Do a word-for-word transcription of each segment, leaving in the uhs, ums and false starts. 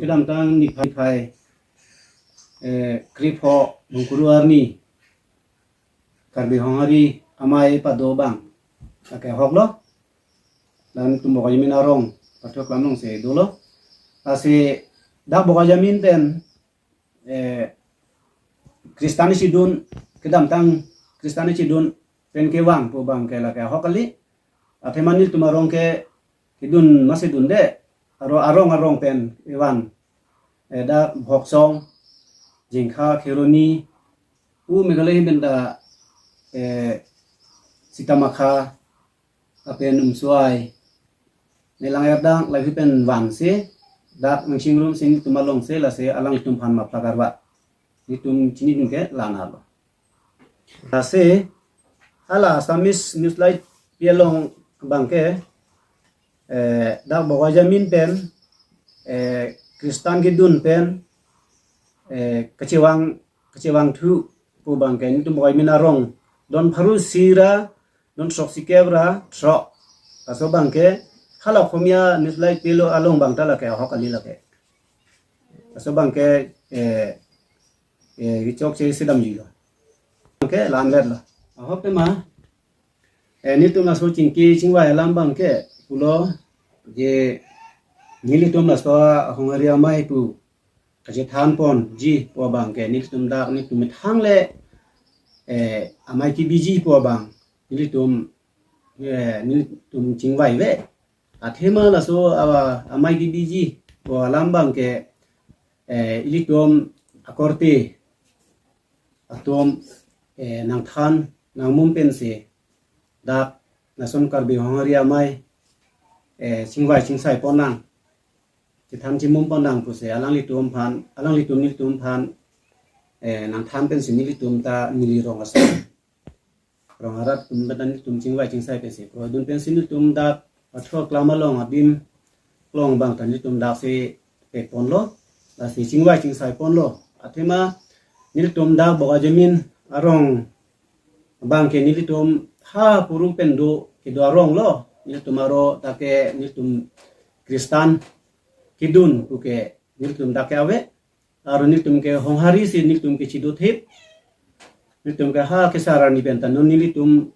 Kedamtang niphai, eh, krepho Bungkuru arni Karbi Honghari amei pado abang lake ahok lo. Latum Bokajamin arong pathok lamlong si dolo. Lasi dak Bokajamin pen, eh, Kristan ichidun, kedamtang Kristan ichidun pen kevang pu abang ke lake ahok kali. Athema nelitum arong ke kedun masi dunde, aro arong arong pen kevan. Eh, dak Bhoksong, Jengkha, Kheroni, u Meghalaya ahin pen ta, eh, Sitamakha, lapen Umswai, Nelang Erdang, lahei pen vansi, dak nangchingrum si nelitum along si, lasi alanglitum aphan mapla karva. Nelitum chinidun ke la-an lo. Lasi, hala Assamese Newslight P along abang ke, eh, dak Bokajamin pen, eh, Kristan kedun pen, eh, kachevang, kachevangthu pu abang ke, nelitum Bokajamin arong don pharo isi ra don throksi kep ra throk. Laso abang ke hala Akhomiya Newslight P lo along abang ta lake ahok kali lake. Laso abang ke, eh, eh, kechok che sedam jilo. Abang ke la-an vet lo. Ahok tema, eh, nelitum laso chingki chingvai alam abang ke pulo je nelitum laso Honghari amei pu kachethan ponji pu abang ke nelitum dak nelitum methang le, eh, amei kebiji pu abang nelitum, eh, nelitum chingvai ave. Athema laso, ah, amei kebiji pu alam abang ke, eh, ilitum akorte atum, eh, nangthan nangmum pensi dak lason Karbi Honghari amei, eh, chingvai chingsai ponnang, chethan chimum ponnang pusi alanglitum aphan, alanglitum nelitum aphan, eh, nangthan pensi nelitum ta neli rong asar, rong arat atum ta nelitum chingvai chingsai pensi kroidun pensi nelitum dak pathok lam along adim along abang ta nelitum dak si pek ponlo, lasi chingvai chingsai ponlo. Athema nelitum dak Bokajamin arong abang ke nelitum ha puru pen do kedo arong lo. Nelitum aro ta ke nelitum Kristan kedun pu ke nelitum dak ke ave. Aro nelitum ke Honghari si nelitum ke chido thip. Nelitum ke ha kesar arni pen ta non nelitum,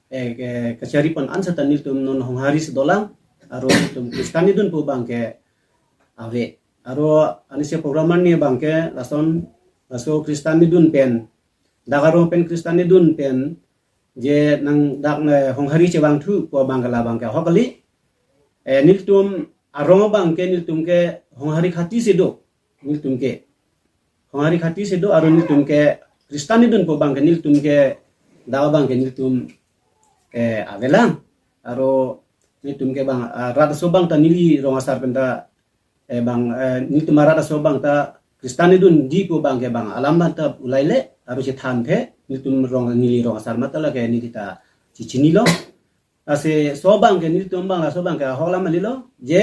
eh, ke, kachari pon an seta nelitum non Honghari si dolang. Aro nelitum Kristan kedun pu abang ke ave. Aro anisi program arni abang ke lason, laso Kristan kedun pen, dak arong pen Kristan kedun pen, je nang dak ne Honghari chevangthu pu abang ke la abang ke ahok kali. Eh, nelitum arong abang ke nelitum ke Honghari khati si do. Nelitum ke Honghari khati si do, aro nelitum ke Kristan kedun pu abang ke nelitum ke dak abang ke nelitum, eh, avelang. Aro nelitum ke bang, ah, rat aso abang ta neli rong asar pen ta, eh, bang, eh, nelitum arat aso abang ta Kristan kedunji pu abang ke bang alam abang ta ulai le, aro chethan the, nelitum rong, neli rong asar mata lake neli ta chichinilo. Lasi laso abang ke nelitum abang laso abang ke ahok alam kali lo. Je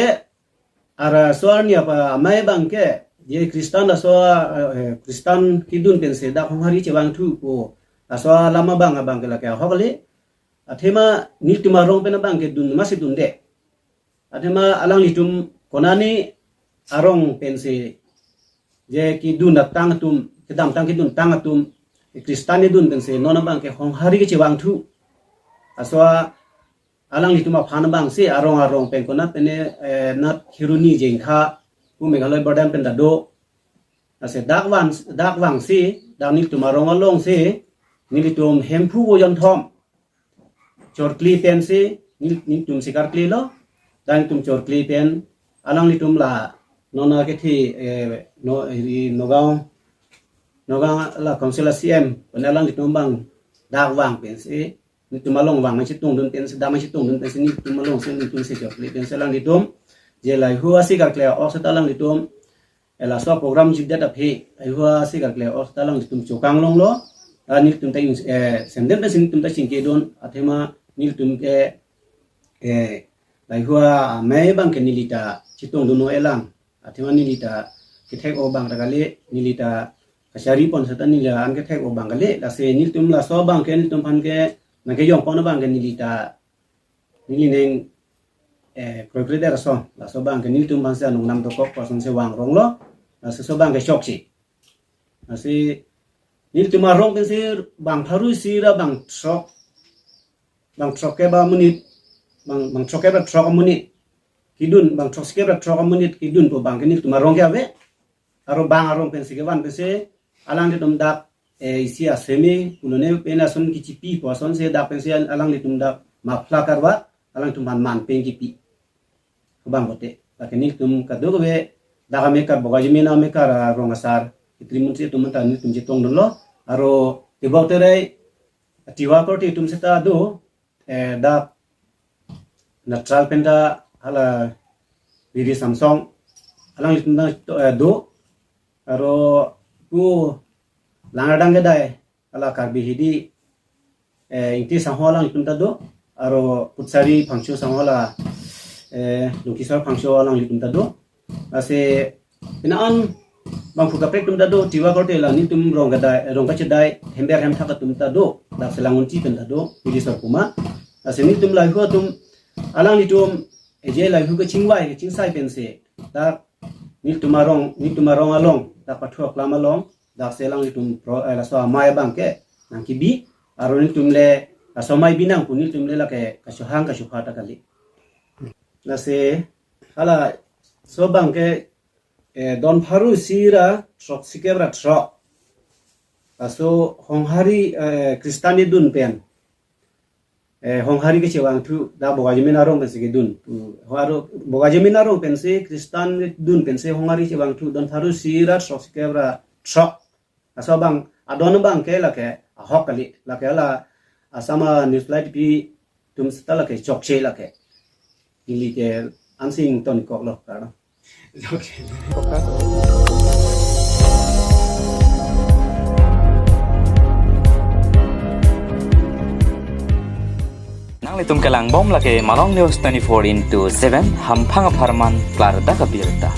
ara so arni apa amei abang ke, je Kristan laso, eh, Kristan kedun pensi dak Honghari chevangthu pu laso alam abang abang ke lake ahok kali. Athema nelitum arong pen abang ke dun masi dunde. Athema alanglitum konane arong pensi je kedun tang atum, kedamtang kedun tang atum, Kristan kedun pensi non abang ke Honghari kechevangthu. Laso alanglitum aphan abang si arong arong pen konat pen, eh, nat Kheroni Jengkha pu Meghalaya border pen ta do. Lasi dak van, dak vangsi, dak nelitum arong along si, nelitum Hemphu Ojonthom chorkli pensi, nel-, nelitum si karkli lo, dak nelitum chorkli pen, alanglitum la, non akethi, eh, no, ri Nagaon, Nagaon la council a C M, pen alanglitum abang dak vang pensi, nelitum along vang nangchetongdun pensi, dak nangchetongdun pensi, nelitum along si, nelitum si chorkli pensi alanglitum, je lahei hu asi karkli ok seta alanglitum, eh, laso program jibdet aphi, lahei hu asi karkli ok seta alanglitum chokang longlo, ah, nelitum ta ins-, eh, semden pensi nelitum ta chingkidun, athema nelitum ke, eh, lahei hu amei abang ke neli ta chetongdun-o elang, athema neli ta kethek-o abang ta kali, neli ta kachari pon seta neli an kethek-o abang kali, lasi nelitum laso abang ke nelitum aphan ke nangkejong pon abang ke neli ta, neli neng eh, kroikre der ason. Laso abang ke nelitum aphansi anung nam dokok ason si vang rong lo. Laso, laso abang ke chokche. Lasi nelitum arong pensi bang pharo isi ra bang throk, bang throkkep amonit, bang, bang throkkep ra throk amonit kedun, bang throksikep ra throk amonit kedun pu abang ke nelitum arong ke ave. Aro bang arong pensi kevan pensi alanglitum dak, eh, isi aseme pulone pen ason kichipi pu ason si dak pensi alanglitum dak muffler karva alanglitum aphan man pen kipi. Abang pote. Lake nelitum kadokave dak amekar Bokajimin amekar arong asar, ketri munsi atum ta nelitum chetongdunlo. Aro tebok terai Tiwa korte atum seta do, eh, dak Neutral pen ta hala Riri Samsong, alanglitum ta, eh, do. Aro pu Langradang kedai hala Karbi Hidi, eh, Ingti Sangho alanglitum ta do. Aro Putsari Phangcho Sangho hala, eh, Longkisor Phangcho alanglitum ta do. Lasi pini an bangphu kaprek atum ta do, Tiwa korte la nelitum rong kedai, rong kachedai, hember hemthak atum ta do, dak Selang Unchi pen ta do, Pili Sorpuma. Lasi nelitum lahei atum, alanglitum, eje lahei kachingvai, kachingsai pensi dak nelitum arong, nelitum arong along, dak Pathu Aklam along, dak Selang itum pro, eh, laso amei abang ke nangkebi, aro nelitum le laso amei binong pu nelitum le lake kachohang kachopha ta kali. Lasi halaso abang ke, eh, don pharo isi ra throksikep ra throk. Laso Honghari, eh, Christian kedun pen, eh, Honghari kechevangthu, dak Bokajimin arong pensi kedun. Hmm, aro Bokajimin arong pensi Christian kedun pensi Honghari chevangthu don pharo isi ra throksikep ra throk. Laso abang, adon abang ke lake ahok kali, lake hala Assam a news light pi atum seta lake chokche lake. Ili ke ansi ingtonkoklo karno. Okay. Nanglitum kelangbom lake Malong News twenty-four into seven, hamphang apharman klardak abirta.